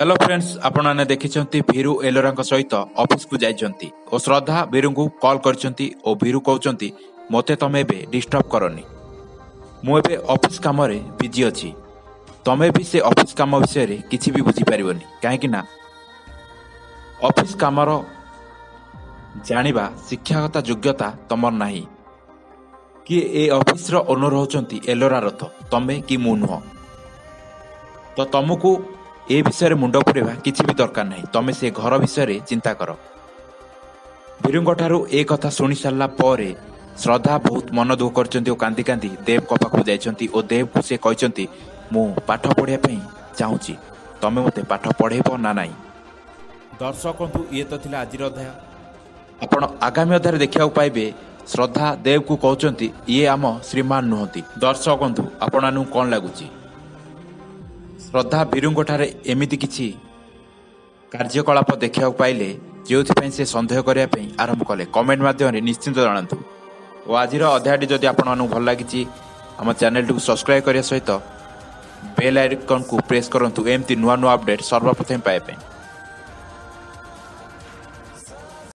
Hello friends, ଆପଣମାନେ ଦେଖିଛନ୍ତି ଭୀରୁ ଏଲୋରାଙ୍କ ସହିତ ଅଫିସକୁ ଯାଇଛନ୍ତି ଓ ଶ୍ରଦ୍ଧା ଭୀରୁଙ୍କୁ କଲ୍ କରିଛନ୍ତି ଓ ଭୀରୁ କହୁଛନ୍ତି, ମୋତେ ତମେ ଏବେ ଡିଷ୍ଟର୍ବ କରନି, ମୁଁ ଏବେ ଅଫିସ କାମରେ ବିଜି ଅଛି। ତମେ ବି ସେ ଅଫିସ କାମ ବିଷୟରେ କିଛି ବି ବୁଝିପାରିବନି, କାହିଁକି ନା ଅଫିସ କାମର ଜାଣିବା ଶିକ୍ଷାଗତ ଯୋଗ୍ୟତା ତମର ନାହିଁ। କି ଏ ଅଫିସର ଓନର ହେଉଛନ୍ତି ଏଲୋରା ରଥ, ତମେ କି ମୁଁ ନୁହଁ। ତ ତମକୁ ଏ ବିଷୟରେ ମୁଣ୍ଡ ପୁରେଇବା କିଛି ବି ଦରକାର ନାହିଁ, ତମେ ସେ ଘର ବିଷୟରେ ଚିନ୍ତା କର। ଭୀରୁଙ୍କ ଠାରୁ ଏ କଥା ଶୁଣି ସାରିଲା ପରେ ଶ୍ରଦ୍ଧା ବହୁତ ମନ ଦୁଃଖ କରିଛନ୍ତି ଓ କାନ୍ଦି କାନ୍ଦି ଦେବଙ୍କ ପାଖକୁ ଯାଇଛନ୍ତି ଓ ଦେବକୁ ସେ କହିଛନ୍ତି, ମୁଁ ପାଠ ପଢ଼ିବା ପାଇଁ ଚାହୁଁଛି, ତମେ ମୋତେ ପାଠ ପଢ଼େଇବ ନା ନାହିଁ? ଦର୍ଶକନ୍ତୁ, ଇଏ ତ ଥିଲା ଆଜିର ଅଧ୍ୟାୟ। ଆପଣ ଆଗାମୀ ଅଧ୍ୟାୟରେ ଦେଖିବାକୁ ପାଇବେ ଶ୍ରଦ୍ଧା ଦେବକୁ କହୁଛନ୍ତି, ଇଏ ଆମ ଶ୍ରୀମାନ ନୁହନ୍ତି। ଦର୍ଶକ ବନ୍ଧୁ, ଆପଣମାନଙ୍କୁ କ'ଣ ଲାଗୁଛି? ଶ୍ରଦ୍ଧା ଭୀରୁଙ୍କ ଠାରେ ଏମିତି କିଛି କାର୍ଯ୍ୟକଳାପ ଦେଖିବାକୁ ପାଇଲେ ଯେଉଁଥିପାଇଁ ସେ ସନ୍ଦେହ କରିବା ପାଇଁ ଆରମ୍ଭ କଲେ? କମେଣ୍ଟ ମାଧ୍ୟମରେ ନିଶ୍ଚିନ୍ତ ଜଣାନ୍ତୁ। ଓ ଆଜିର ଅଧ୍ୟାୟଟି ଯଦି ଆପଣମାନଙ୍କୁ ଭଲ ଲାଗିଛି, ଆମ ଚ୍ୟାନେଲଟିକୁ ସବସ୍କ୍ରାଇବ୍ କରିବା ସହିତ ବେଲ୍ ଆଇକନ୍କୁ ପ୍ରେସ୍ କରନ୍ତୁ ଏମିତି ନୂଆ ନୂଆ ଅପଡ଼େଟ୍ ସର୍ବପ୍ରଥମେ ପାଇବା ପାଇଁ।